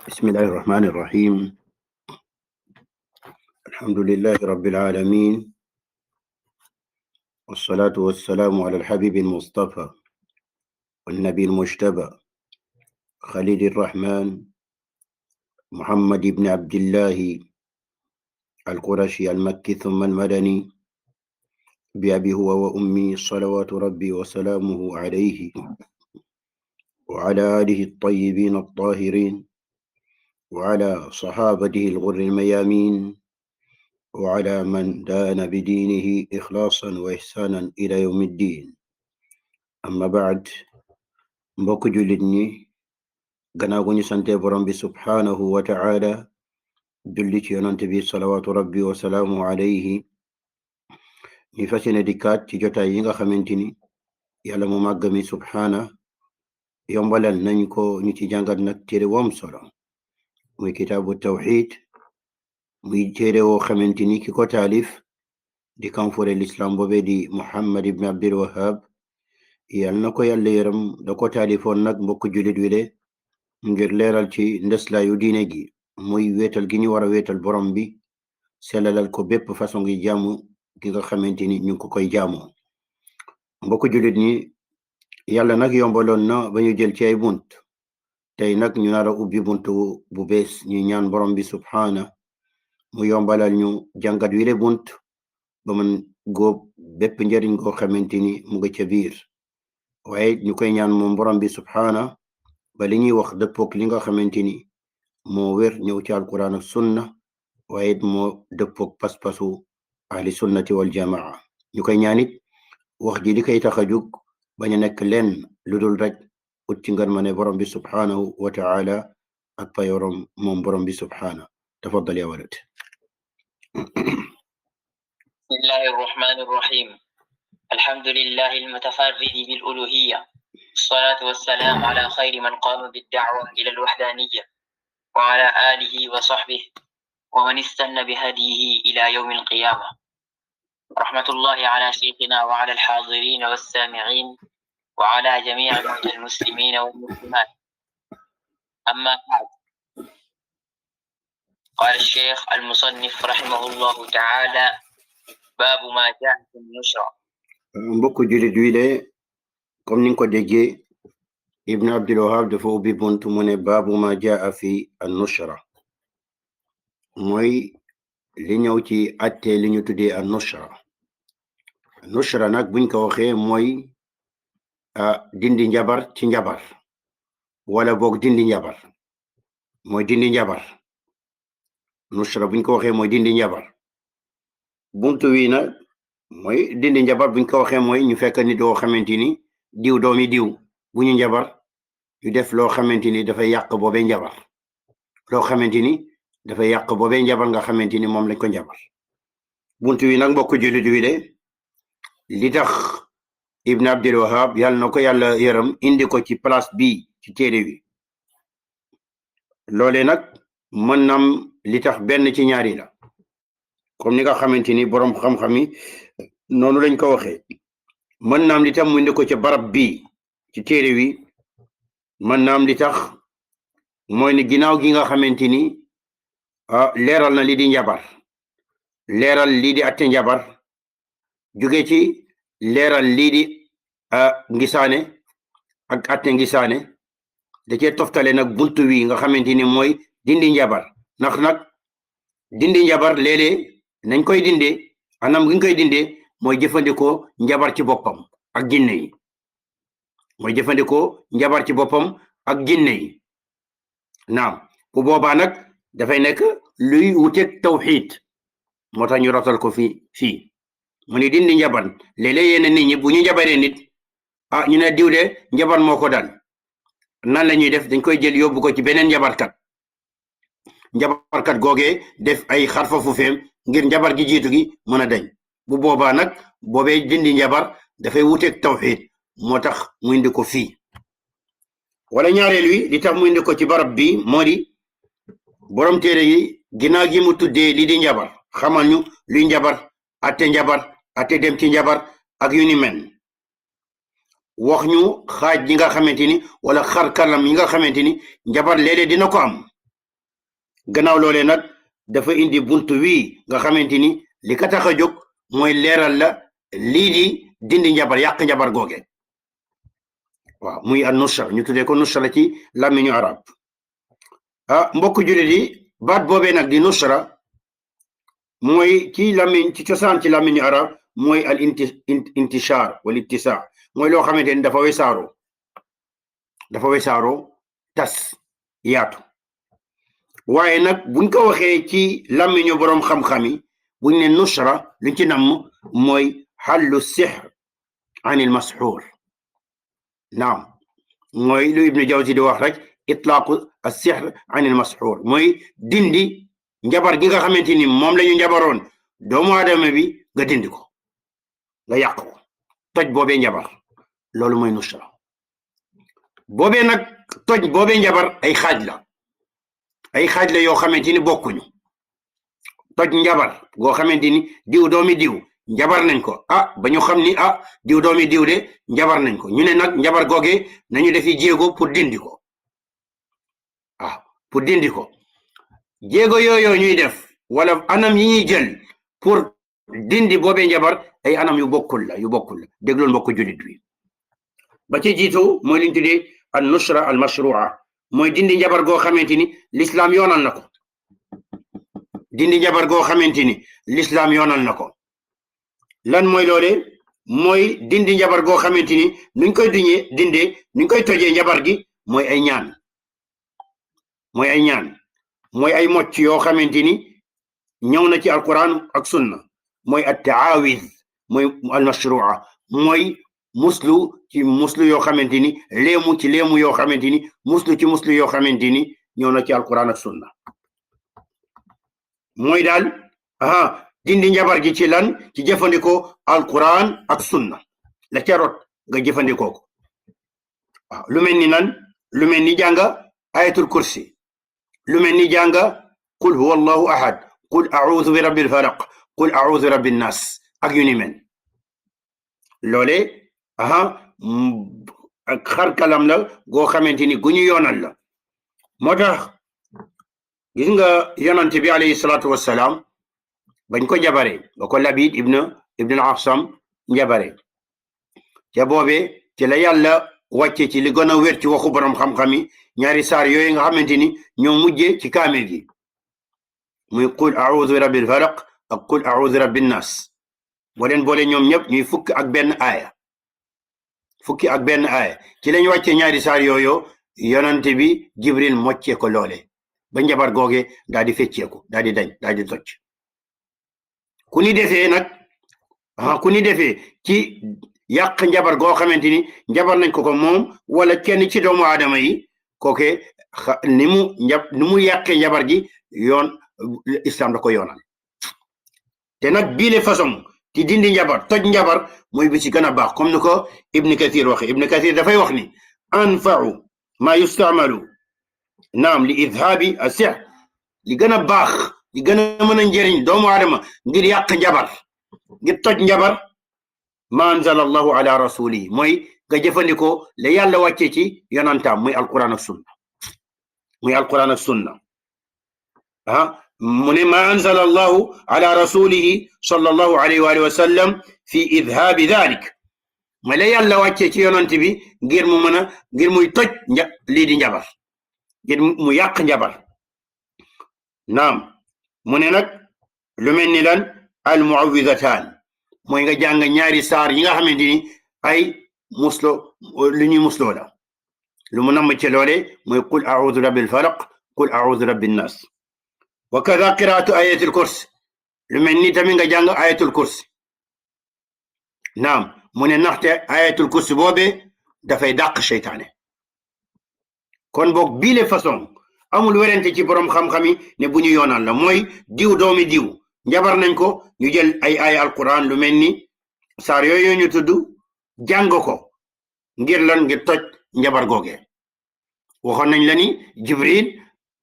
بسم الله الرحمن الرحيم. الحمد لله رب العالمين، والصلاة والسلام على الحبيب المصطفى والنبي المجتبى خليل الرحمن محمد بن عبد الله القرشي المكي ثم المدني، بأبي هو وأمي صلوات ربي وسلامه عليه وعلى آله الطيبين الطاهرين وعلى صحابته الغر الميامين وعلى من دان بدينه إخلاصا وإحسانا إلى يوم الدين. أما بعد، mbokk jullit ñi, gannaaw gu ñu sante borom bi subhaanahu wa ta'ala, julli ci yonante bi salawaatu rabbi wa salaamu alayhi, ñu fas yéene dikkaat ci jotaay yi nga xamante ni yàlla mu màgg mi subhaana yombalal nañ ko ñu ci jàngat nag téere wam solo muy kitaabu tawxid, muy téere woo xamante ni ki ko taalif di kanfure l'islam boobe di Muhammad ibn Abdul Wahhab, yàlla na ko yàlla yaram, da ko taalifoon nag mbokk jullit wi de ngir leeral ci ndeslaayu diine gi muy weetal gi ñu war a weetal borom bi, sellalal ko bépp façon gi jaamu gi nga xamante ni ñu ko koy jaamoo. mbokk jullit ñi, yàlla nag yombaloon na ba ñu jël ci ay bunt. tey nag ñu nar a ubbi buntu bu bees, ñu ñaan borom bi subhaana mu yombalal ñu jàngat wile bunt ba man góob bépp njariñ goo xamante ni mu nga ca biir. waaye ñu koy ñaan moom borom bi subhaana ba li ñuy wax dëppook li nga xamante ni moo wér ñëw ci alquran ak sunna, waaye it moo dëppook pas-pasu ahli sunnati wal jamaa. ñu koy ñaanit wax ji li koy tax a jug bañ a nekk leen lu dul rek ut ci ngar ma ne borom bi subhaanahu wa taala ak payorom moom borom bi subhaana. tafaddal ya walad. بسم الله الرحمن الرحيم. الحمد لله المتفرد بالألوهية، الصلاة والسلام على خير من قام بالدعوة إلى الوحدانية وعلى آله وصحبه ومن استنى بهديه إلى يوم القيامة. رحمة الله على شيخنا وعلى الحاضرين والسامعين وعلى جميع موتى المسلمين والمسلمات. أما بعد، قال الشيخ المصنف رحمه الله تعالى: باب ما جاء في النشرة. mbokk jullit wi de comme ni nga ko déggee, Ibn Abdul Wahhab dafa ubbi buntu mu ne baabu ma jaa fi an-nushra, mooy li ñëw ci atte li ñu tuddee an-nushra. nushra nag buñ ko waxee mooy dindi njabar ci njabar, wala boog dindi njabar mooy dindi njabar. nushra buñ ko waxee mooy dindi njabar. buntu wi nag mooy dindi njabar buñ ko waxee mooy ñu fekk nit doo xamante ni diw doomi diw bu ñu njabar, ñu def loo xamante ni dafay yàq boobee njabar, loo xamante ni dafay yàq boobee njabar nga xamante ni moom lañ ko njabar. buntu wi nag mbokk jullit wi de li tax Ibn Abdul Wahhab yàlla na ko yàlla yaram indi ko ci place bi ci téere wi, loole nag mën nam li tax benn ci ñaari la, comme ni nga xamante ni boroom xam-xam yi noonu lañ ko waxee. mën naam li tax mu indi ko ci barab bi ci téere wi, mën naam li tax mooy ni ginnaaw gi nga xamante ni leeral na lii di njabar, leeral lii di atte njabar, jóge ci leeral lii di ngisaane ak atte ngisaane, da cee toftale nag buntu wi nga xamante ni mooy dindi njabar. ndax nag dindi njabar léeg-léeg nañ koy dindee, anam gi ñu koy dindee mooy jëfandikoo njabar ci boppam ak jinne yi, mooy jëfandikoo njabar ci boppam ak jinne yi. naam, bu boobaa nag dafay nekk luy wuteeg tawxiid, moo tax ñu rotal ko fii mu ni dindi njabar. léeg-léeg yenn nit ñi bu ñu njabaree nit, ñu ne diw de njabar moo ko dal, nan la ñuy def? dañ koy jël yóbbu ko ci beneen njabarkat googee def ay xarfa fu feem ngir njabar gi jiitu gi mën a dañ. bu boobaa nag boobee dindi njabar dafay wuteeg tawxiid, moo tax mu indi ko fii. wala ñaareel wi li tax mu indi ko ci barab bi moo di borom téere yi ginnaaw gi mu tuddee li di njabar, xamal ñu luy njabar, atte dem ci njabar ak yu ni mel, wax ñu xaaj yi nga xamante ni wala xar kanam yi nga xamante ni njabar léeg-léeg dina ko am. gannaaw loolee nag dafa indi buntu wii nga xamante ni li ka tax a jóg mooy leeral la lii di dindi njabar yàq njabar googe waaw muy an nusra ñu tuddee ko nusra ci làmmiñu arab mbokk jullit yi baat boobee nag di nusra mooy ci làmmiñ ci cosaan ci làmmiñu arab mooy al intishar wal ittisaa mooy loo xamante ni dafa wesaaroo tas yaatu waaye nag buñ ko waxee ci làmmiñu boroom xam-xam yi buñ ne nusra luñ ci namm mooy xallu sihr an il masxuur naam mooy lu ibnu jawzi di wax rek itlaaqu as-sihr an il masxuur mooy dindi njabar gi nga xamante ni moom la ñu njabaroon doomu aadama bi nga dindi ko nga yàq ko toj boobee njabar loolu mooy nusra boobee nag toj boobee njabar ay xaaj la yoo xamante ni bokkuñu toj njabar goo xamante ni diw doomi diw njabar nañ ko ba ñu xam ni diw doomi diw de njabar nañ ko ñu ne nag njabar googe nañu defi jéego pour dindi ko pour dindi ko jéego yooyu ñuy def wala anam yi ñuy jël pour dindi boobee njabar ay anam yu bokkul la dégloon mbokk jullit wi ba ci jiitu mooy liñ tuddee an nusra al mashrua mooy dindi njabar goo xamante ni l'islam yoonal na ko dindi njabar goo xamante ni l'islam yoonal na ko lan mooy loole mooy dindi njabar goo xamante ni nuñ koy nuñ koy tojee njabar gi mooy ay ñaan mooy ay mocc yoo xamante ni ñëw na ci alquran ak sunna mooy at-ta'awiz mooy al mashrua mooy muslu yoo xamante ni léemu yoo xamante ni muslu yoo xamante ni ñëw na ci alquran ak sunna mooy daal dindi njabar gi ci lan ci jëfandikoo alquran ak sunna la ca rot nga jëfandikoo ko lu mel ni nan lu mel ni jànga ayatul kursi lu mel ni jànga qul huwa allahu ahad qul a'udhu bi rabbil falaq qul a'udhu bi rabbin nas ak yu ni mel loole ak xar kalam la goo xamante ni gu ñu yoonal la moo tax gis nga yonante bi alayhi salaatu wassalaam bañ ko njabare ba ko Labid ibn al-Asam njabare ca boobe ci la yàlla wàcce ci li gën a wér ci waxu borom xam-xam yi ñaari saar yooyu nga xamante ni ñoo mujje ci kaamil gi muy qul a'udhu bi rabbil falaq ak qul a'udhu bi rabbin nas boo leen boole ñoom ñëpp ñuy fukki ak benn aaya ci lañ wàcce ñaari saar yooyu yonante bi Jibril moccee ko loole ba njabar googe daal di fecceeku daal di dañ daal di tocc ku ni defee ci yàq njabar goo xamante ni njabar nañ ko moom wala kenn ci doomu aadama yi kooke ni mu yàqee njabar gi yoon islam da ko yoonal te nag biile façon ci dindi njabar toj njabar mooy bi ci gën a baax comme ni ko Ibn Kathir waxe Ibn Kathir dafay wax ni anfa'u ma yustamalu naam li idhaabi as-sihr li gën a baax li gën a mën a njëriñ doomu aadama ngir yàq njabar ngir toj njabar ma anzala allahu ala rasulihi mooy nga jëfandikoo la yàlla wàccee ci yonantaam muy alquran ak sunna mu ne ma anzala allahu ala rasulihi sallallahu alayhi wa alihi wa sallam fi idhaabi dhalik mooy la yàlla wàccee ci yonant bi ngir muy toj lii di njabar ngir mu yàq njabar naam mu ne nag lu mel ni lan al muawwidataan mooy nga jàng ñaari saar yi nga xamante ni ay lu ñuy musloo la lu mu namm ci loole mooy qul a'udhu bi rabbil falaq qul a'udhu bi rabbin nas wa kadha qiraatu ayatul kursi lu mel ni tamit nga jàng ayatul kursi naam mu ne ndaxte ayatul kursi boobe dafay dàq seytaane kon boog biile façon amul werante ci borom xam-xam yi ne bu ñu yoonal la mooy diw doomi diw njabar nañ ko ñu jël ay alquran lu mel ni saar yooyu ñu tudd jàng ko ngir toj njabar googe waxoon nañ la ni Jibril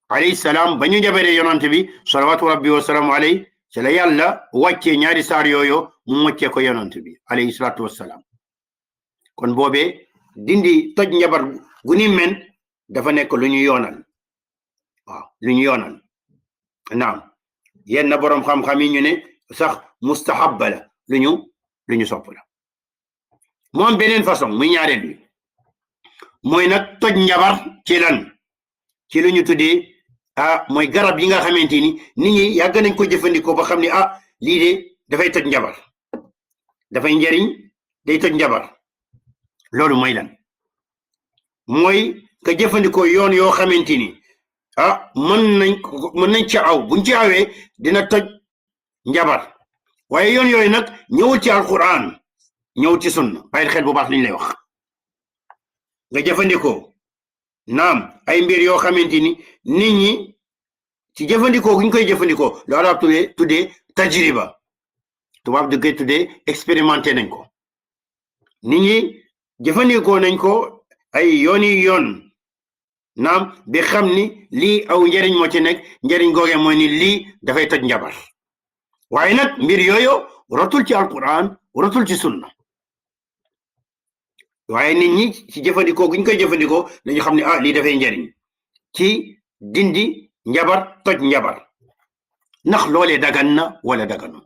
alayhi salaam ba ñu njabaree yonante bi salawatu rabbi wa salaamu alayhi ci la yàlla wàccee ñaari saar yooyu mu moccee ko yonante bi alayhi salaatu wassalaam kon boobee dindi toj njabar gu ni men dafa nekk lu ñu yoonal naam yenn borom xam-xam yi ñu ne sax mustahabba la lu ñu sopp la moom beneen façon muy ñaareel bi mooy nag toj njabar ci lan ci lu ñu tuddee mooy garab yi nga xamante ni nit ñi yàgg nañ ko jëfandikoo ba xam ne lii de dafay toj njabar dafay njariñ day toj njabar loolu mooy lan mooy ka jëfandikoo yoon yoo xamante ni mën nañ ci aw buñ ci awee dina toj njabar waaye yoon yooyu nag ñëwul ci alquran ñëwul ci sunna bàyyi xel bu baax liñ lay wax nga jëfandikoo naam ay mbir yoo xamante ni nit ñi ci jëfandikoo guñ koy jëfandikoo loolu tuddee tajriba tubaab di koy tuddee expérimenté nañ ko nit ñi jëfandikoo nañ ko ay yoon naam bi xam ni lii aw njariñ moo ci nekk njariñ googe mooy ni lii dafay toj njabar waaye nag mbir yooyu rotul ci alquran rotul ci sunna waaye nit ñi ci jëfandikoo guñ koy jëfandikoo dañu xam ne lii dafay njariñ ci dindi njabar toj njabar ndax loolee dagan na wala daganul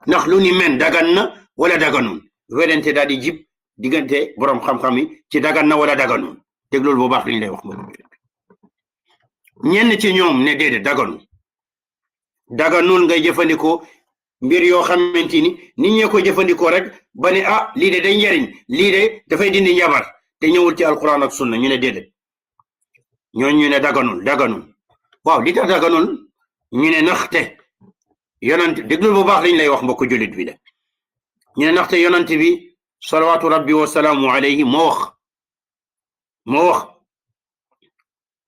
ndax lu ni men dagan na wala daganul wedente daal di jib diggante borom xam-xam yi ci dagan na wala daganul déglul bu baax liñ lay wax ñenn ci ñoom ne déedéet daganul ngay jëfandikoo mbir yoo xamante ni nit ñee ko jëfandikoo rek ba ne lii de day njariñ lii de dafay dindi njabar te ñëwul ci alquran ak sunna ñu ne déedéet ñooñu ñu ne daganul waaw li tax daganul ñu ne naxte yonent déglul bu baax liñ lay wax mbokk jullit bi la ñu ne naxte yonent bi salawaatu rabbi wa salaamu alayhi moo wax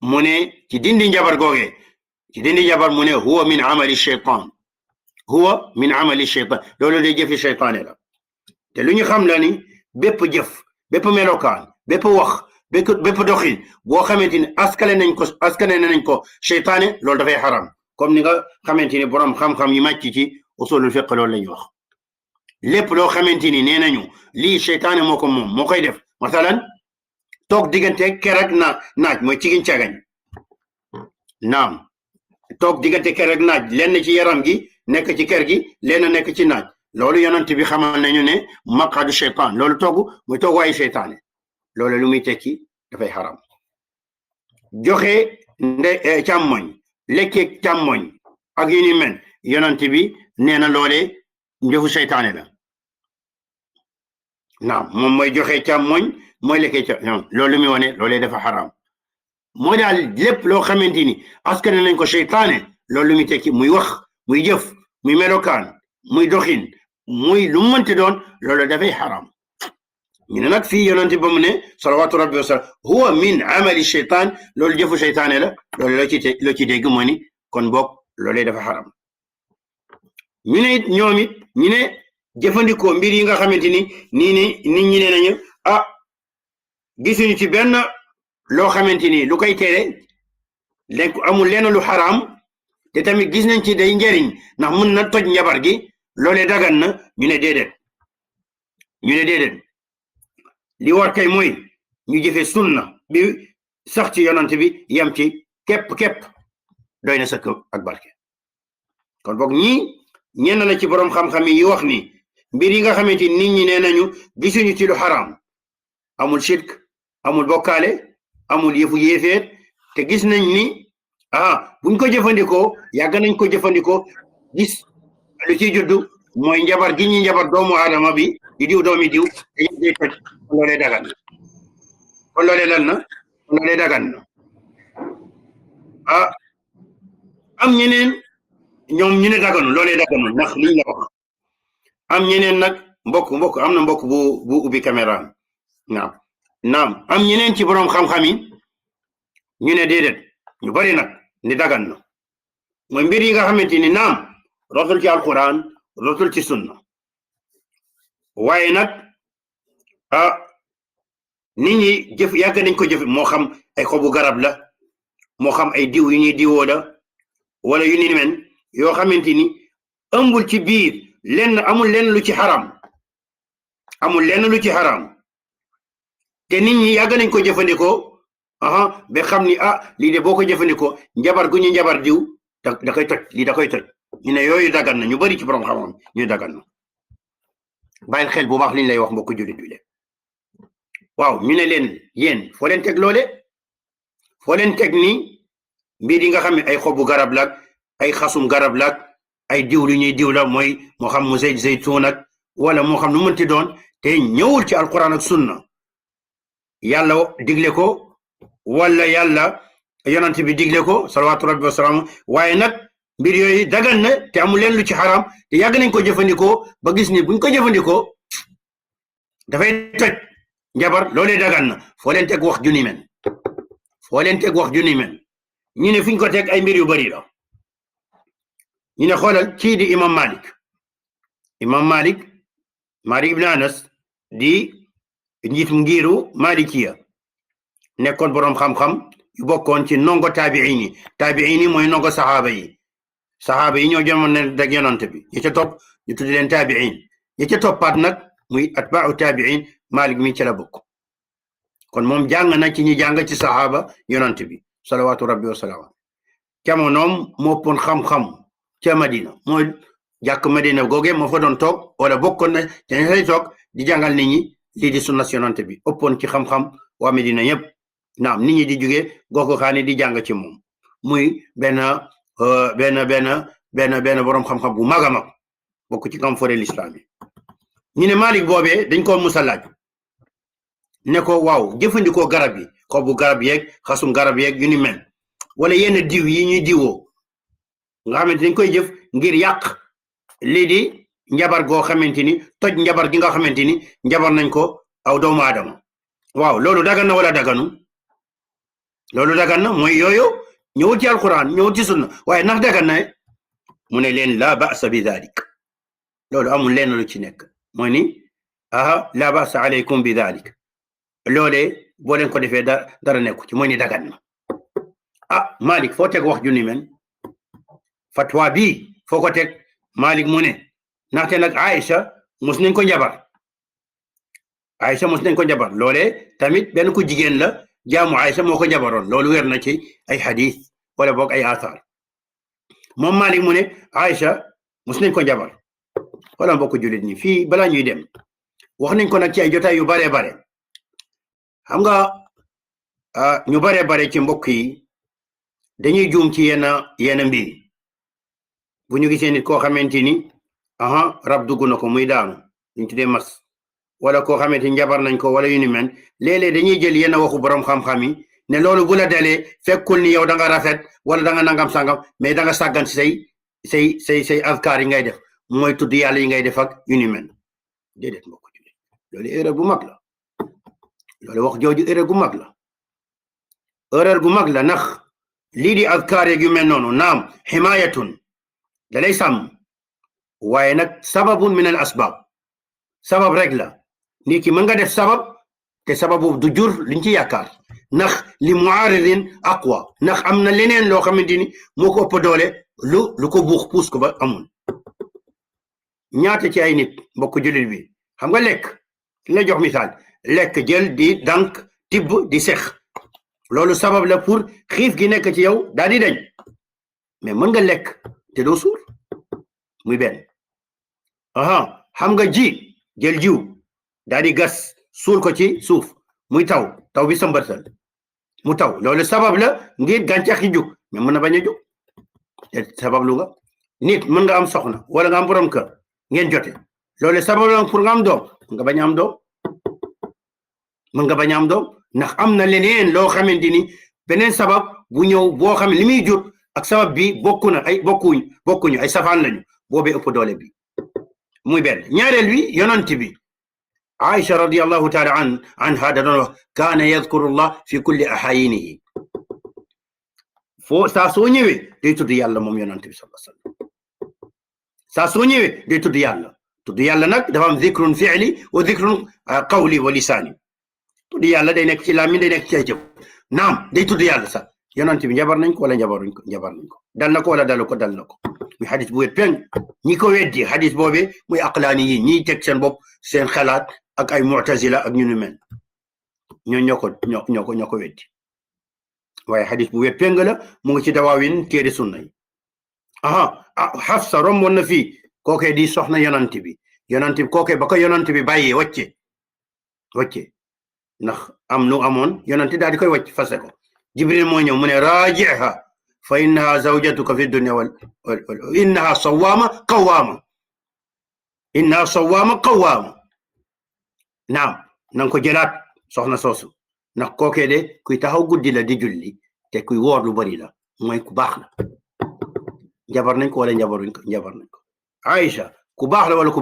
mu ne ci dindi njabar googe mu ne huwa min amali shaytan loolu de jëfi shaytaane la te lu ñu xam la ni bépp jëf bépp melokaan bépp wax bépp doxin boo xamante ni askane nañ ko shaytaane loolu dafay xaram comme ni nga xamante ni borom xam-xam yi màcc ci usulul fiqh loolu la ñuy wax lépp loo xamante ni nee nañu lii shaytaane moo ko moom moo koy def masalan toog diggante ker ak naaj mooy cigin cagañ naam toog diggante ker ak naaj lenn ci yaram gi nekk ci kër gi lenn nekk ci naaj loolu yonent bi xamal nañu ne maqadu shaytaan loolu muy tooguwaayu shaytaane loolu lu muy tekki dafay xaram joxe càmmoñ lekkee càmmoñ ak yu ni mel yonent bi nee na loole njëfu shaytaane la naam moom mooy joxe càmmoñ mooy lekkee càmmoñ loolu muy wane loolee dafa xaram moo daal lépp loo xamante ni askan nañ ko shaytaane loolu lu muy tekki muy wax muy jëf muy melokaan muy doxin muy lu mu mënti doon loolu dafay xaram ñu ne nag fii yonent ba mu ne salawaatu rabbi wa salaam huwa min amali shaytaan loolu jëfu shaytaane la loolu loo ci dégg moo ni kon boog loolee dafa xaram ñu ne it ñoom it ñu ne jëfandikoo mbir yi nga xamante ni nit ñi ne nañu gisuñu ci benn loo xamante ni lu koy tere léegi amul lenn lu xaraam te tamit gis nañ ci day njariñ ndax mën na toj njabar gi loolee dagan na ñu ne déedéet li war kay mooy ñu jëfe sunna bi sax ci yonent bi yam ci képp doy na sëkk ak barke kon boog ñenn la ci borom xam-xam yi wax ni mbir yi nga xamante ni nit ñi nee nañu gisuñu ci lu xaraam amul shirk amul bokkaale amul yëfu yéeféer te gis nañ ni buñ ko jëfandikoo yàgg nañ ko jëfandikoo gis lu ci juddu mooy njabar gi ñi njabar doomu aadama bi di diw doomi diw te yëpp day toj kon loolee dagan kon loolee lan na kon loolee dagan na am ñeneen ñoom ñu ne daganu loolee daganu ndax liñ la wax am ñeneen nag mbokk am na mbokk bu ubbi caméra naam am ñeneen ci borom xam-xam yi ñu ne déedéet ñu bari nag ni dagan na mooy mbir yi nga xamante ni naam rotul ci alquran rotul ci sunna waaye nag nit ñi yàgg nañ ko jëf moo xam ay xobu garab la moo xam ay diw yu ñuy diwoo la wala yu ni men yoo xamante ni ëmbul ci biir amul lenn lu ci xaram te nit ñi yàgg nañ ko jëfandikoo ba xam ni lii de boo ko jëfandikoo njabar gu ñu njabar diw da koy toj lii da koy toj ñu ne yooyu dagan na ñu bari ci borom xam-xam ñu dagan na bàyyil xel bu baax liñ lay wax mbokku jullit bi le waaw ñu ne leen yéen foo leen teg loole foo leen teg ni mbir yi nga xam ne ay xobu garab la ay xasum garab la ay diw lu ñuy diw la mooy moo xam mu zaytuun ak wala moo xam nu mënti doon te ñëwul ci alquran ak sunna yàlla digle ko wala yàlla yonent bi digle ko salawaatu rabbi wa salaam waaye nag mbir yooyu dagan na te amul leen lu ci xaram te yàgg nañ ko jëfandikoo ba gis ni buñ ko jëfandikoo dafay toj njabar loolee dagan na foo leen teg wax ju ni mel foo leen teg wax ju ni mel ñu ne fi ñu ko teg ay mbir yu bari la ñu ne xoolal kii di imam Malik ibn Anas di njiitum ngiiru Malikiya nekkoon boroom xam-xam yu bokkoon ci nongo taabiini mooy nongo saxaaba yi ñoo jamono ne dag yonante bi ñi ca topp ñu tuddi leen taabiin ñi ca toppaat nag muy atbaau taabiin Malik mi ci la bokk kon moom jàng na ci ñi jàng ci saxaaba yonante bi salawaatu rabbi wa salaam jamonoom moo pon xam-xam ca Madina mooy jàkk Madina googe moo fa doon toog wala bokkoon na te ñu fay toog di jàngal nit ñi lii di sunna yonante bi ëppoon ci xam-xam waa Madina yëpp naam nit ñi di jóge gooko xaani di jàng ci moom muy benn borom xam-xam bu mag a mag bokk ci kam fore l'islam yi ñu ne Malik boobee dañ ko musa laaj ne ko waaw jëfandikoo garab yi xobu garab yeeg xasum garab yeeg yu ni mel wala yenn diw yi ñuy diwoo nga xamante dañ koy jëf ngir yàq lii di njabar goo xamante ni toj njabar gi nga xamante ni njabar nañ ko aw doomu aadama waaw loolu dagan na wala daganu loolu dagan na mooy yooyu ñëwul ci alquran ñëwul ci sunna waaye ndax dagan na mu ne leen la ba'sa bi dhalik loolu amul leen lu ci nekk mooy ni la ba'sa alaykum bi dhalik loolee boo leen ko defee dara nekku ci mooy ni dagan na Malik foo teg wax ju ni mel fatwa bii foo ko teg Malik mu ne ndaxte nag Aïcha mos nañ ko njabar loolee tamit benn ku jigéen la jaamu Aïcha moo ko njabaroon loolu wér na ci ay hadith wala boog ay athar moom Malik mu ne Aïcha mos nañ ko njabar wala mbokk jullit ñi fii balaa ñuy dem wax nañ ko nag ci ay jotaay yu bare xam nga ñu bare ci mbokk yi dañuy juum ci yenn mbir bu ñu gisee nit koo xamante ni rab dugg na ko muy daanu ñu tuddee mas wala koo xamante ni njabar nañ ko wala yu ni mel léeg-léeg dañuy jël yenn waxu borom xam-xam yi ne loolu bu la dalee fekkul ni yow da nga rafet wala da nga nangam sangam mais da nga sàggan ci say azkar yi ngay def mooy tudd yàlla yi ngay def ak yu ni mel déedéet mbokk jullit loolu erreur bu mag la loolu wax jooju erreur gu mag la ndax lii di azkar yeeg yu mel noonu naam himayatun dalay sàmm waaye nag sababun min al asbab sabab rek la nit ki mën nga def sabab te sababu du jur liñ ci yaakaar ndax li muaridin aqwa ndax am na leneen loo xamante ni moo ko ëpp doole lu ko buux puus ko ba amul ñaata ci ay nit mbokk jullit bi xam nga lekk la jox misaal lekk jël di dank tibb di sex loolu sabab la pour xiif gi nekk ci yow daal di dañ mais mën nga lekk te doo suur muy benn xam nga jël jiw daal di gas suul ko ci suuf muy taw bi sambatal mu taw loolu sabab la ngir gàncax yi jóg mais mën na bañ a jóg te sabab lu nga nit mën nga am soxna wala nga am borom kër ngeen jote loolu sabab la pour nga am doom mën nga bañ a am doom ndax am na leneen loo xamante ni beneen sabab bu ñëw boo xam ne li muy jur ak sabab bi bokkuñu ay safaan lañu boobee ëpp doole bi muy benn ñaareel wi yonent bi Aïcha radiyallahu taala anha da doon wax kaana yadkurullah fi kulli ahayinihi saa soo ñëwee day tudd yàlla moom yonent bi sallallahu alayhi wasallam saa soo ñëwee day tudd yàlla nag dafa am zikrun fi'li wa zikrun qawli wa lisaani tudd yàlla day nekk ci làmmiñ day nekk ci ay jëf naam day tudd yàlla sax yonent bi njabar nañ ko wala njabar nañ ko dal na ko wala dalu ko dal na ko muy xadis bu wér peng ñi ko weddi xadis boobee muy aqlaani yi ñiy teg seen bopp seen xalaat ak ay mu'tazila ak ñu nu mel ñoo ko weddi waaye xadis bu wér peng la mu ngi ci dawaawin téere sunna yi Hafsa romboon na fii kookee di soxna yonant bi kookee ba ko yonant bi bàyyee wàcce ndax am nu amoon yonant daal di koy wàcc fase ko jibril moo ñëw mu ne raajiha fa innaha zawjatuka fi dunya wal innaha sawama qawwama naam nanga ko jëlaat soxna soosu ndax kookee de kuy taxaw guddi la di julli te kuy woor lu bari la mooy ku baax la jabar nañ ko wala jabar nañ ko Aïcha ku baax la wala ku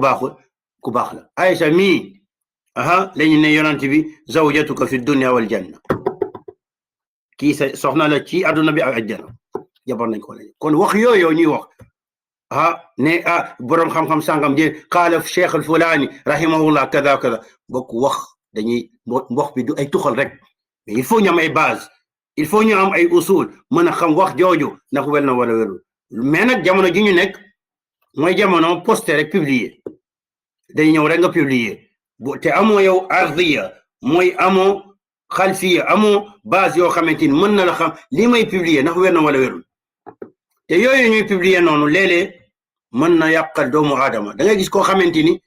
baax la Aïcha mii lañu ne yonent bi zawjatuka fi dunya wal janna kii sa soxna la ci àdduna bi ak àjjana jabar nañ ko wala kon wax yooyu ñuy wax ne boroom xam-xam sàngam jë qaala cheikh al fulani rahimahullah kada bokk wax dañuy wax bi du ay tuxal rek mais il faut ñu am ay base il faut ñu am ay usul mën a xam wax jooju ndax wel na wala wérul mais nag jamono ji ñu nekk mooy jamono posté rek publier day ñëw rek nga publier te amoo yow ardiya mooy amoo xalfiya amoo base yoo xamante ni mën na la xam lii may publier ndax wel na wala wérul te yooyu ñuy publier noonu léeg-léeg mën na yàqal doomu aadama da ngay gis koo xamante ni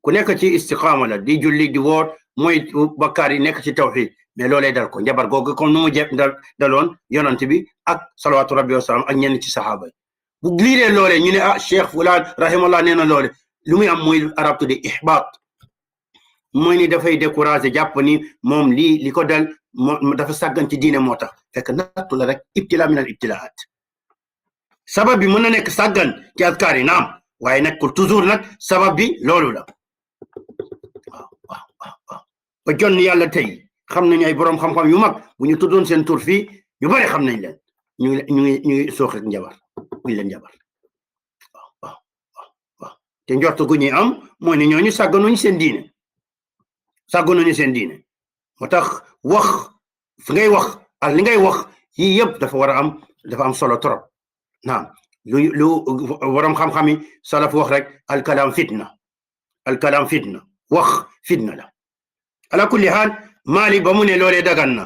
ku nekk ci istiqaama la di julli di woor mooy bakkaar yi nekk ci tawxid mais loolee dal ko njabar googu comme nu mu daloon yonant bi ak salawaatu rabbi wa salaam ak ñenn ci saxaaba yi bu liiree loolee ñu ne cheikh fulaan rahimallah nee na loole lu muy am mooy arab tudde ihbaat mooy ni dafay découragé jàpp ni moom li ko dal dafa sàggan ci diine moo tax fekk nattu la rek ibtila min al ibtilaat sabab bi mën na nekk sàggan ci askar yi naam waaye nekkul toujours nag sabab bi loolu la waaw ba jon yàlla tey xam nañu ay boroom xam-xam yu mag bu ñu tuddoon seen tur fii ñu bari xam nañ leen ñu ngi soox ak njabar buñ leen njabar waaw te njort gu ñuy am mooy ne ñooñu sàgganuñu seen diine moo tax wax fi ngay wax ak li ngay wax yii yëpp dafa am solo trop naam lu boroom xam-xam yi salaf wax rek alkalaam fitna wax fitna la ala kulli haal Maalik ba mu ne loolee dagan na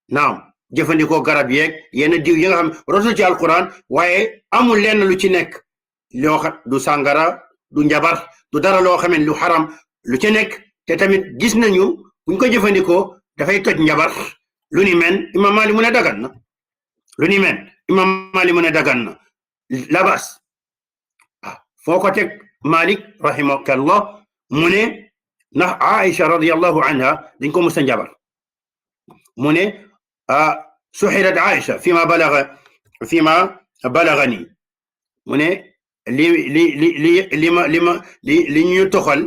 naam jëfandikoo garab yeeg yenn diw yi nga xam rotul ci alquran waaye amul lenn lu ci nekk loo xam du sàngara du njabar du dara loo xam ne lu xaram lu ci nekk te tamit gis nañu buñ ko jëfandikoo dafay toj njabar lu ni men imam Maalik mu ne dagan na labas foo ko teg Maalik rahimakallah mu ne ndax Aïcha radiyallahu anha dañ ko musa njabar mu ne suxirat Aïcha fima balagani mu ne li ñu toxal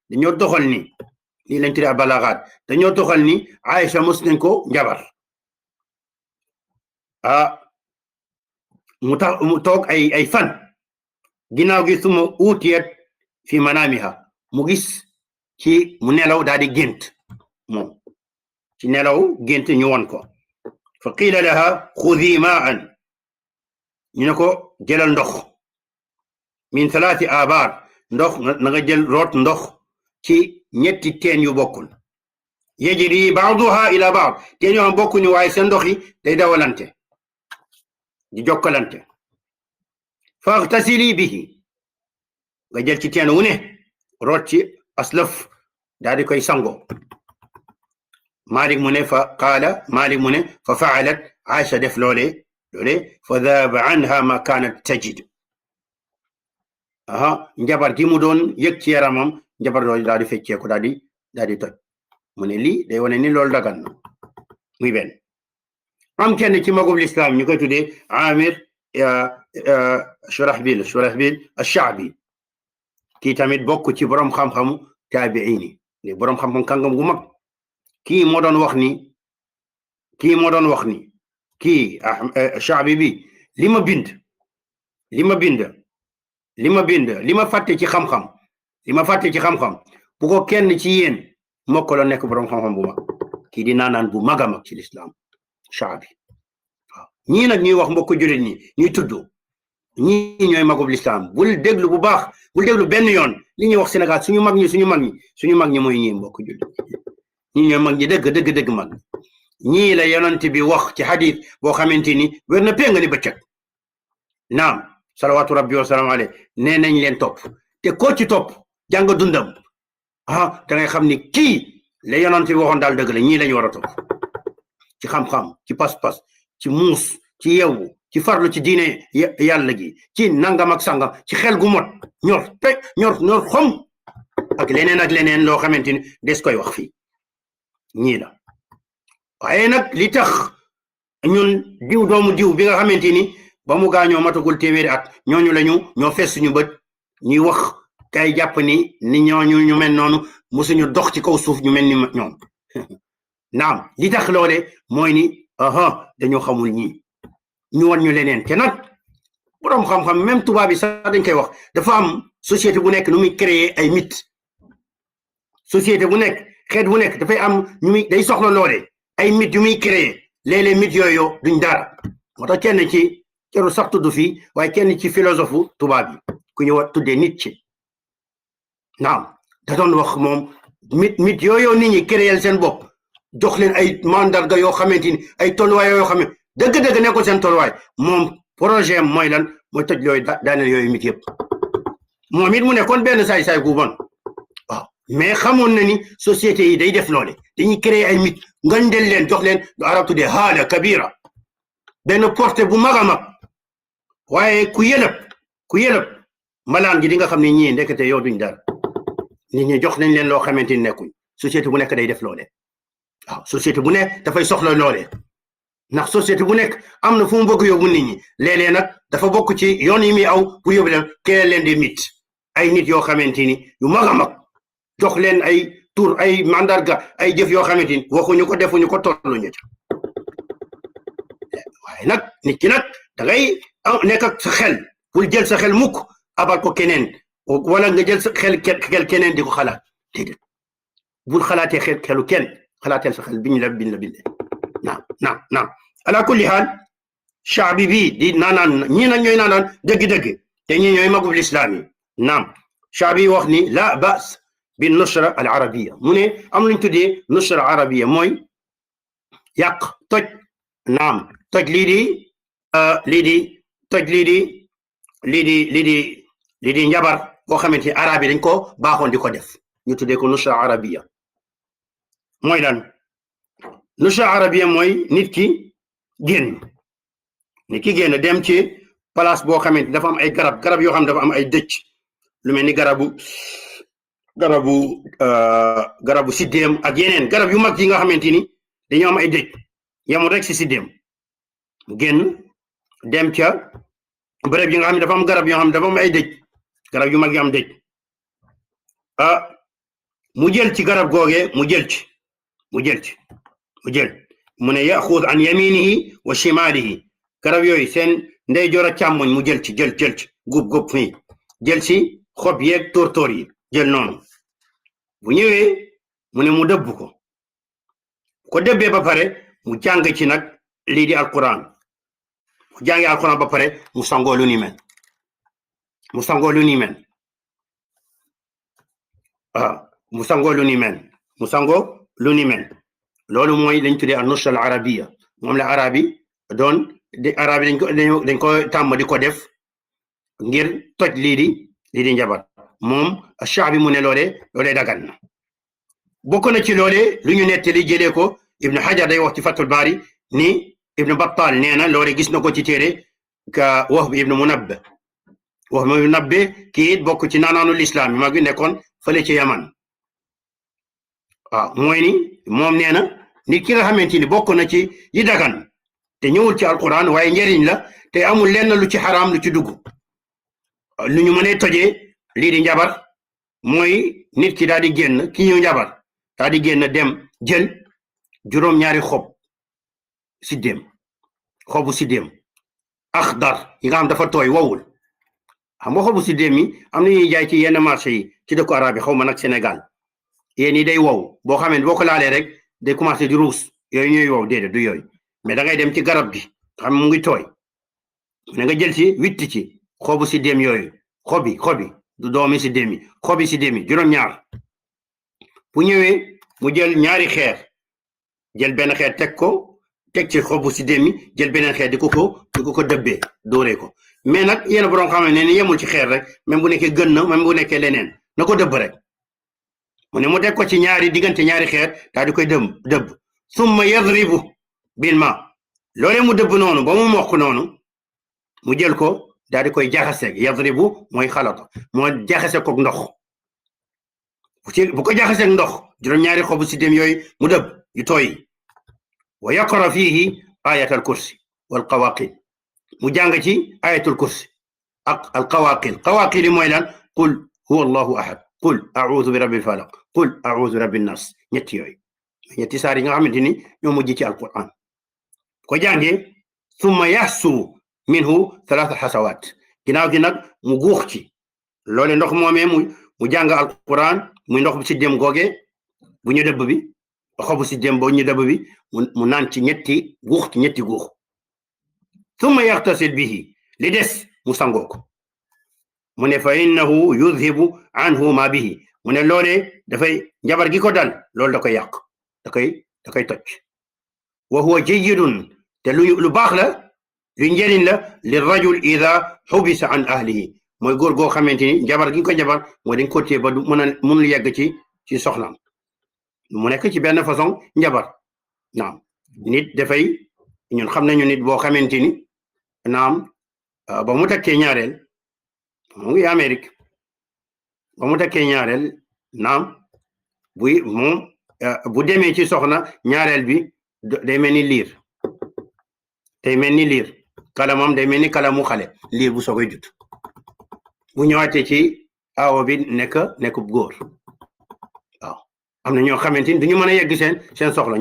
dañoo toxal ni lii lañ tuddee balagaat dañoo toxal ni Aïcha mos nañ ko njabar mu toog ay fan ginnaaw gi suma uutiyat fi manaamiha mu gis mu nelaw daal di gént moom ci nelaw gént ñu won ko fa qiila laha xudi maan ñu ne ko jëlal ndox min 3 abaar ndox na nga jël root ndox ci ñetti teen yu bokkul yajri baaduha ila baad teen yoo xam bokkuñu waaye seen ndox yi day dawalante di jokkalante faghtasili bihi nga jël ci teen wu ne root ci aslaf daal di koy sango Maalik mu ne fa faalat Aïcha def loole fa daaba anha ma kaanat tajid njabar gi mu doon yëg ci yaramam njabar loolu daal di fecceeku daal di toj mu ne lii day wane ni loolu dagan na muy benn am kenn ci magub lislaam ñu koy tuddee Amir Shurahbil ash-Sha'bi kii tamit bokk ci borom xam-xamu taabiini ni borom xam-xam kàngam gu mag kii moo doon wax ni kii Sha'bi bi li ma fàtte ci xam-xam bu ko kenn ci yéen mokkaloon nekk borom xam-xam bu mag kii di naanaan bu mag a mag ci lislaam Sha'bi waaw ñii nag ñuy wax mbokk jullit ñi ñuy tudd ñii ñooy magub lislaam bul déglu bu baax bul déglu benn yoon li ñuy wax Sénégal suñu mag ñi mooy ñii mbokk jullit ñii ñooy mag ñi dëgg mag ñii la yonent bi wax ci hadith boo xamante ni wér na pénga ni bëccëg naam salawaatu rabbi wa salaam alayhi nee nañ leen topp te koo ci topp jàng dundam da ngay xam ni kii la yonent bi waxoon daal dëgg la ñii lañu war a topp ci xam-xam ci pas-pas ci muus ci yeewu ci farlu ci diine yàlla gi ci nangam ak sangam ci xel gu mot ñor xom ak leneen loo xamante ni des koy wax fii ñii la waaye nag li tax ñun doomu diw bi nga xamante ni ba mu gaañoo matagul téeméeri at ñooñu ñoo fees suñu bët ñuy wax kay jàpp ni ñooñu ñu mel noonu musuñu dox ci kaw suuf ñu mel ni ñoom naam li tax loole mooy ni dañoo xamul ñii ñu wan ñu leneen te nag borom xam-xam même tubaab bi sax dañ koy wax dafa am société bu nekk nu muy créer ay mythe société bu nekk xeet bu nekk dafay am ñu muy day soxla loole ay mythe yu muy créer léeg-léeg mythe yooyu duñ dara moo tax kenn ci keru sax tudd fii waaye kenn ci philosophe tubaab yi ku ñu war tuddee Nietzsche naam da doon wax moom mythe yooyu nit ñi créer seen bopp jox leen ay mandarga yoo xamante ni ay tolluwaay yoo xam ne dëgg-dëgg nekkul seen tolluwaay moom projet mooy lan mooy toj yooyu daaneel yooyu mythe yëpp moom it mu nekkoon benn saay-saay gu bon waaw mais xamoon na ni société yi day def loole dañuy créer ay mythe ngandel leen jox leen lu arab tuddee haala kabira benn porte bu mag a mag waaye ku yëlëb malaan gi di nga xam ne ñii ndekete yow duñ dara nit ñi jox nañ leen loo xamante ni nekkuñ société bu nekk day def loole waaw société bu nekk dafay soxla loole ndax société bu nekk am na fu mu bëgg yóbbu nit ñi léeg-léeg nag dafa bokk ci yoon yi muy aw pour yóbbu leen créer leen des mythes ay nit yoo xamante ni yu mag a mag jox leen ay tur ay mandarga ay jëf yoo xamante ni waxuñu ko defuñu ko tolluñu ca waaye nag nit ki nag da ngay nekk ak sa xel pour jël sa xel mukk abal ko keneen wala nga jël sa xel keneen di ko xalaat déedéet bul xalaatee xelu kenn xalaateel sa xel biñ la bindee naam ala kulli haal shaabi bii di naanaan ñii nag ñooy naanaan dëgg-dëgg te ñii ñooy magub lislaam yi naam shaabi wax ni la ba's bi nushra al arabiya mu ne am luñ tuddee nushra arabiya mooy yàq toj naam toj lii di njabar boo xamante ni arab yi dañ ko baaxoon di ko def ñu tuddee ko nushra arabiya mooy lan nushra arabiya mooy nit ki génn dem ci place boo xamante dafa am ay garab yoo xam dafa am ay dëcc lu mel ni garabu siddéem ak yeneen garab yu mag yi nga xamante ni dañoo am ay dëcc yamul rek si siddéem génn dem ca bërëb yi nga xam ne dafa am garab yoo xam ne dafa am ay dëcc garab yu mag yi am dëcc mu jël ci garab googee mu jël mu ne yaxuud an yaminihi wa shimalihi garab yooyu seen ndeyjoor ak càmmoñ mu jël ci gub fii jël ci xob yeeg tóortóor yi jël noonu bu ñëwee mu ne mu dëbb ko dëbbee ba pare mu jàng ci nag lii di alquran mu jàngee alquran ba pare mu sangoo lu ni mel mu sangoo lu ni mel loolu mooy lañ tuddee an-nushra al-arabiyya moom la arabi dañ ko tàmm di ko def ngir toj lii di njabar moom Shaabi mu ne loolee dagan na bokk na ci loolee lu ñu nettali jëlee ko Ibn Hajar day wax ci Fathul Bari ni Ibn Battal nee na loolee gis na ko ci téere ka Wahb ibn Munabbih kii it bokk ci naanaanu lislaam yi mag bi nekkoon fële ci Yaman waaw mooy ni moom nee na nit ki nga xamante ni bokk na ci yi dagan te ñëwul ci alquran waaye njëriñ la te amul lenn lu ci xaraam lu ci dugg lu ñu mënee tojee lii di njabar mooy nit ki daal di génn ki ñëw njabar daal di génn dem jël juróom-ñaari xobu siddéem axdar yi nga xam dafa tooy wowul xam nga xobu siddéem yi am na ñuy jaay ci yenn marché yi ci dëkku arab yi xaw ma nag Sénégal yéen yi day wow boo xamee boo ko laalee rek day commencé di ruus yooyu ñooy wow déedéet du yooyu mais da ngay dem ci garab gi xam mu ngi tooy na nga jël ci witti ci xobu siddéem yooyu xobi du doomi siddéem yi xobi siddéem yi juróom-ñaar bu ñëwee mu jël ñaari xeer jël benn xeer teg ko teg ci xobu siddéem yi jël beneen xeer di ko dëbbee dóoree ko mais nag yéen borom xam ne ni yemul ci xeer rek même bu nekkee gën na même bu nekkee leneen na ko dëbb rek mu ne mu teg ko ci diggante ñaari xeer daal di koy dëbb summa yadribu bil ma loolee mu dëbb noonu ba mu mokk noonu mu jël ko daal di koy jaxaseeg yadribu mooy xalata moo jaxase koog ndox bu ko jaxaseeg ndox juróom-ñaari xobu siddéem yooyu mu dëbb yu tooy wa yaqra fihi ayatal kursi wal qawaqil mu jàng ci ayatul kursi ak al qawaqil yi mooy lan qul huwa allahu ahad qul a'udhu bi rabbil falaq qul a'udhu bi rabbin nas ñetti yooyu ñetti saar yi nga xamante ni ñoo mujj ci alquran ko jàngee summa yahsu minhu 3 xasawaat ginnaaw gi nag mu guux ci loole ndox moomee mu jàng alquran muy ndox bu siddéem googee bu ñu dëbb bi xobu siddéem boo ñu dëbb bi mu naan ci ñetti guux summa yaxtasil bihi li des mu sangoo ko mu ne fa innahu yudhibu anhu ma bihi mu ne loolee dafay njabar gi ko dal loolu da koy yàq da koy toj wa huwa jayyidun te lu baax la lu njëriñ la li rajul ida xubisa an ahlihi mooy góor goo xamante ni njabar gi ko njabar mooy dañ ko téye ba du mënul yegg ci soxnaam mu nekk ci benn façon njabar naam nit dafay ñun xam nañu nit boo xamante ni naam ba mu takkee ñaareel mu ngi Amérique ba mu takkee ñaareel naam bu demee ci soxna ñaareel bi day mel ni liir kalamam day mel ni kalamu xale liir bu soogay jut bu ñëwaatee ci aawo bi nekk góor waaw am na ñoo xamante ni duñu mën a yegg seen soxla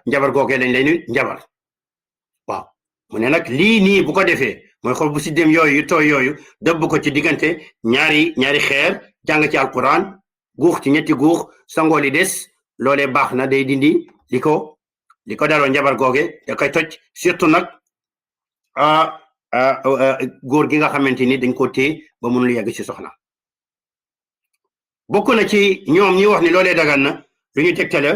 njabar googee lañ lay njabar waaw mu ne nag lii nii bu ko defee mooy xob bu siddéem yooyu yu tooy yooyu dëbb ko ci diggante ñaari xeer jàng ci alquran guux ci ñetti guux sangoo li des loolee baax na day dindi li ko daloo njabar googe da koy toj surtout nag góor gi nga xamante ni dañ ko téye ba mënul yegg ci soxna bokk na ci ñoom ñi wax ni loolee dagan na lu ñu tegtale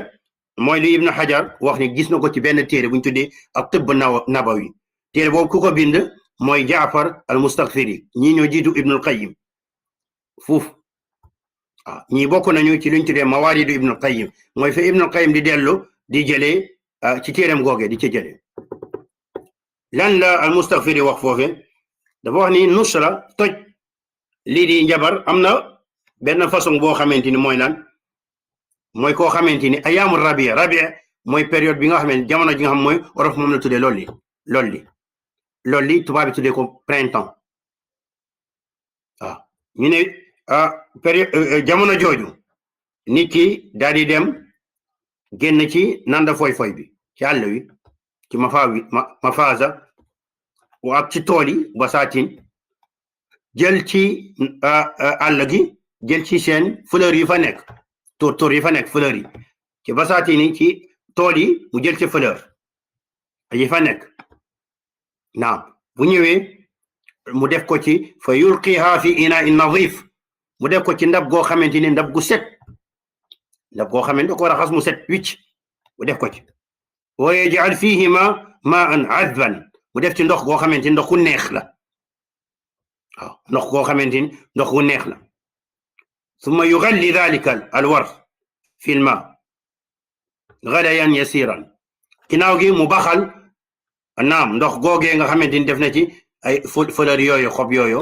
mooy lu Ibn Hajar wax ni gis na ko ci benn téere bu ñu tuddee ak tibb nabawi téere boobu ku ko bind mooy Jaafar al Mustaghfiri ñii ñoo jiitu Ibnul Qayyim fuuf ñii bokk nañu ci luñ tuddee mawaaridu Ibnul Qayyim mooy fa Ibnul Qayyim di dellu di jëlee ci téereem googe di ci jëlee lan la al Mustaghfiri wax foofe dafa wax ni nusra toj lii di njabar am na benn façon boo xamante ni mooy lan mooy koo xamante ni ayaamu rabia mooy période bi nga xam ne jamono ji nga xam mooy wolof moom la tuddee loolu li tubaab bi tuddee ko printemps waaw ñu ne période jamono jooju nit ki daal di dem génn ci nanda foy bi ci àll wi ci mafaasa ak ci tool yi basaatin jël ci àll gi jël ci seen fleur yi fa nekk tóor yi fa nekk fleur yi ci basaatin yi ci tool yi mu jël ci fleur yi fa nekk naam bu ñëwee mu def ko ci fa yulqiha fi ina'in nadif mu def ko ci ndab goo xamante ni ndab gu set ndab goo xamante da ko raxas mu set wicc mu def ko ci wa yaj'al fihi ma'an adban mu def ci ndox goo xamante ni ndox ku neex la waaw ndox goo xamante ni ndox ku neex la summa yughalli dhalika alwar fi lma ghalayan yasiran ginnaaw gi mu baxal naam ndox googee nga xamante ni def na ci ay fleur yooyu xob yooyu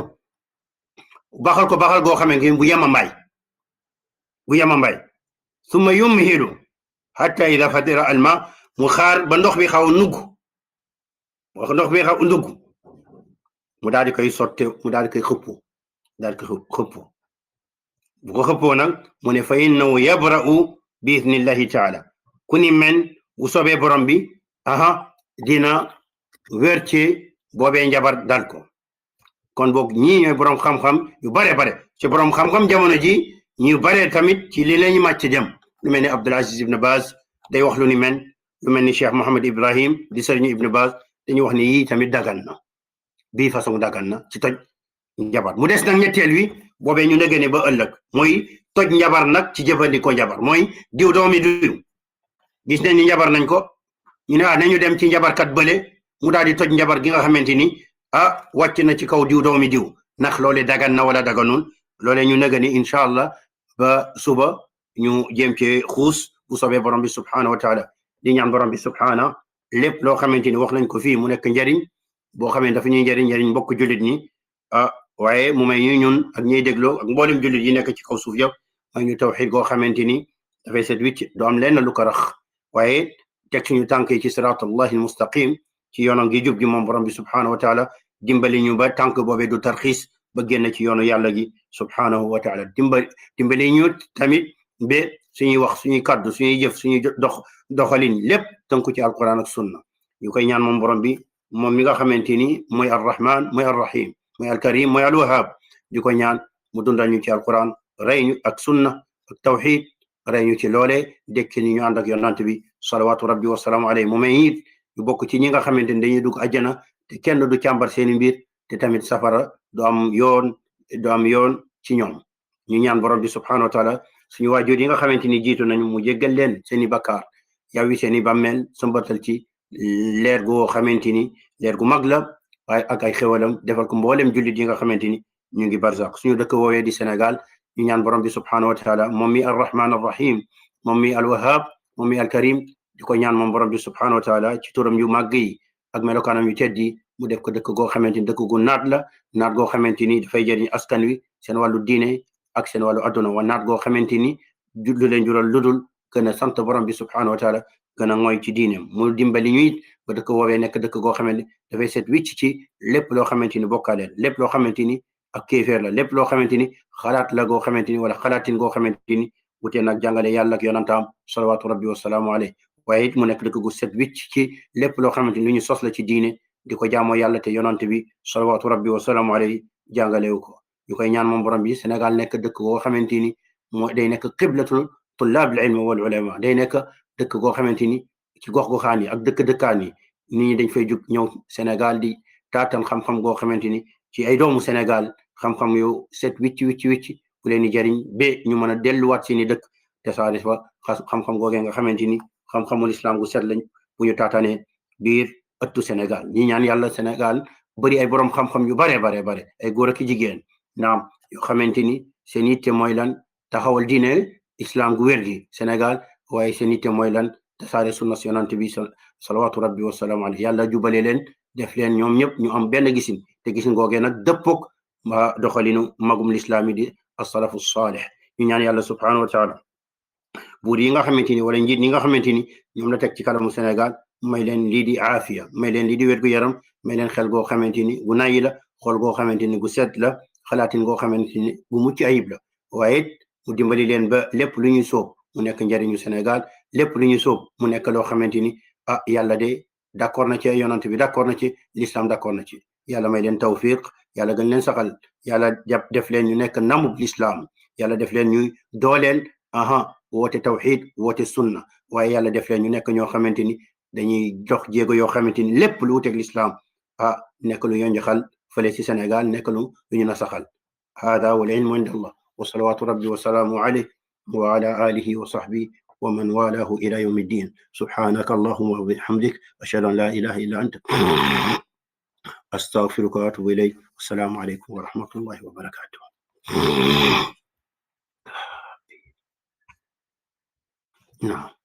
baxal ko baxal goo xamante ni bu yemambaay summa yumhilu hatta ida fatira alma mu xaar ba ndox bi xaw a nugg mu daal di koy sotte mu daal di koy xëppoo bu ko xëppoo nag mu ne fa innahu yabra'u bi idnillahi taala ku ni men bu soobee borom bi dina wér ci boobee njabar dal ko kon boog ñii ñooy borom xam-xam yu bare ci borom xam-xam jamono ji ñu bare tamit ci li lañu màcc jëm lu mel ni Abdul Aziz Ibn Baz day wax lu ni men lu mel ni Cheikh Mohammed Ibrahim di sëriñu Ibn Baz dañuy wax ni yii tamit dagan na bii façon dagan na ci toj njabar mu des nag ñetteel wi boobee ñu ndege ne ba ëllëg mooy toj njabar nag ci jëfandikoo njabar mooy diw doomi diw gis nañ ni njabar nañ ko ñu ne nañu dem ci njabarkat bële mu daal di toj njabar gi nga xamante ni wàcc na ci kaw diw doomi diw ndax loole dagan na wala daganul loole ñu nëga ni incha allah ba suba ñu jéem ci xuus bu soobee borom bi subhanahu wa taala di ñaan borom bi subhana lépp loo xamante ni wax nañ ko fii mu nekk njariñ boo xamee dafa ñuy njariñ mbokk jullit ñi waaye mu may ñu ñun ak ñuy dégloo ak mboolem jullit yi nekk ci kaw suuf yëpp may ñu tawxiid goo xamante ni dafay set wicc du am lenn lu ko rax waaye teg suñu tànk yi ci siraat allahi almustaqim ci yoonam gi jub gi moom borom bi subhanahu wa taala dimbali ñu ba tànk boobee du tarxiis ba génn ci yoonu yàlla gi subhanahu wa taala dimbali ñu tamit ba suñuy wax suñuy kaddu suñuy jëf suñuy doxalin lépp tënku ci alquran ak sunna ñu koy ñaan moom borom bi moom mi nga xamante ni mooy arrahman mooy arrahim mooy alkarim mooy alwahab di ko ñaan mu dundal ñu ci alquran rey ñu ak sunna ak tawxid rey ñu ci loole dekki ni ñu ànd ak yonant bi salawatu rabbi wasalaamu alayhi mu may it ñu bokk ci ñi nga xamante ni dañuy dugg àjjana te kenn du càmbar seeni mbir te tamit safara du am yoon ci ñoom ñu ñaan borom bi subhanahu wa taala suñu waajur yi nga xamante ni jiitu nañu mu jéggal leen seeni bakkaar yawwi seeni bàmmeel sëmbatal ci leer goo xamante ni leer gu mag la waaye ak ay xewalam defal ko mboolem jullit yi nga xamante ni ñu ngi barzaq suñu dëkk woowee di Sénégal ñu ñaan borom bi subhanahu wa taala moom mi arrahman arrahim moom mi alwahab moom mi alkarim di ko ñaan moom borom bi subhanahu wa taala ci turam yu màgg yi ak melokaanam yu teddi mu def ko dëkk goo xamante ni dëkk gu naat la naat goo xamante ni dafay jëriñ askan wi seen wàllu diine ak seen wàllu adduna wa naat goo xamante ni lu leen jural ludul gën a sant borom bi subhanahu wa taala gën a mooy ci diineem mu dimbali ñu it ba dëkk woowee nekk dëkk goo xamante ni dafay set wicc ci lépp loo xamante ni bokkaaleel lépp loo xamante ni ak kéeféer la lépp loo xamante ni xalaat la goo xamante ni wala xalaatin goo xamante ni wutee nag jàngale yàlla ak yonantaam salawatu rabbi wasalaamu alayhi waaye it mu nekk dëkk gu set wicc ci lépp loo xamante ni lu ñu sos la ci diine di ko jaamoo yàlla te yonante bi salawatu rabbi wasalaamu alayhi jàngalewu ko ñu koy ñaan moom borom bi Sénégal nekk dëkk goo xamante ni moo day nekk qiblatul tullaab al ilm wal ulama day nekk dëkk goo xamante ni ci gox goxaan yi ak dëkkaan yi nit ñi dañ fay jug ñëw Sénégal di taatan xam-xam goo xamante ni ci ay doomu Sénégal xam-xam yu set wicc bu leen di jariñ ba ñu mën a delluwaat seeni dëkk te saari fa xam-xam googee nga xamante ni xam-xamul islam gu set lañ bu ñu taataanee biir ëttu Sénégal ñi ñaan yàlla Sénégal bëri ay borom xam-xam yu bare ay góor ak jigéen naam yoo xamante ni seen yitte mooy lan taxawal diine islam gu wér gi Sénégal waaye seen yitte mooy lan tasaare sunna si yonante bi salawatu rabbi wasalaamu alayhi yàlla jubale leen def leen ñoom ñëpp ñu am benn gisin te gisin googee nag dëppoog ma doxalinu magum lislaam yi di as-salafu salih ñu ñaan yàlla subhanahu wa taala buur yi nga xamante ni wala njiit ñi nga xamante ni ñoom la teg ci kanamu Sénégal may leen lii di aafiya may leen lii di wér gu yaram may leen xel goo xamante ni gu nayi la xool goo xamante ni gu set la xalaatin goo xamante ni gu mucc ayib la waaye mu dimbali leen ba lépp lu ñuy soob mu nekk njariñu Sénégal lépp lu ñuy soob mu nekk loo xamante ni yàlla de d'accord na ci yonante bi d'accord na ci l'islam d'accord na ci yàlla may leen tawfiq yàlla gën leen saxal yàlla def leen ñu nekk namub l'islam yàlla def leen ñuy dooleel woote tawxid woote sunna waaye yàlla def leen ñu nekk ñoo xamante ni dañuy jox jéego yoo xamante ni lépp lu wuteeg l'islam nekk lu yonjaxal fële ci Sénégal nekk lu ñu nasaxal hada wal ilmu inda allah wa salawatu rabbi wa salaamu alayhi wa ala alihi wa sahbihi wa man walahu ila yawmi ddin subhanaka allahumma wa bihamdik ashhadu an la ilaha illa anta astaghfiruka wa atubu ilayk assalamu alaykum wa rahmatullahi wa barakatuh نعم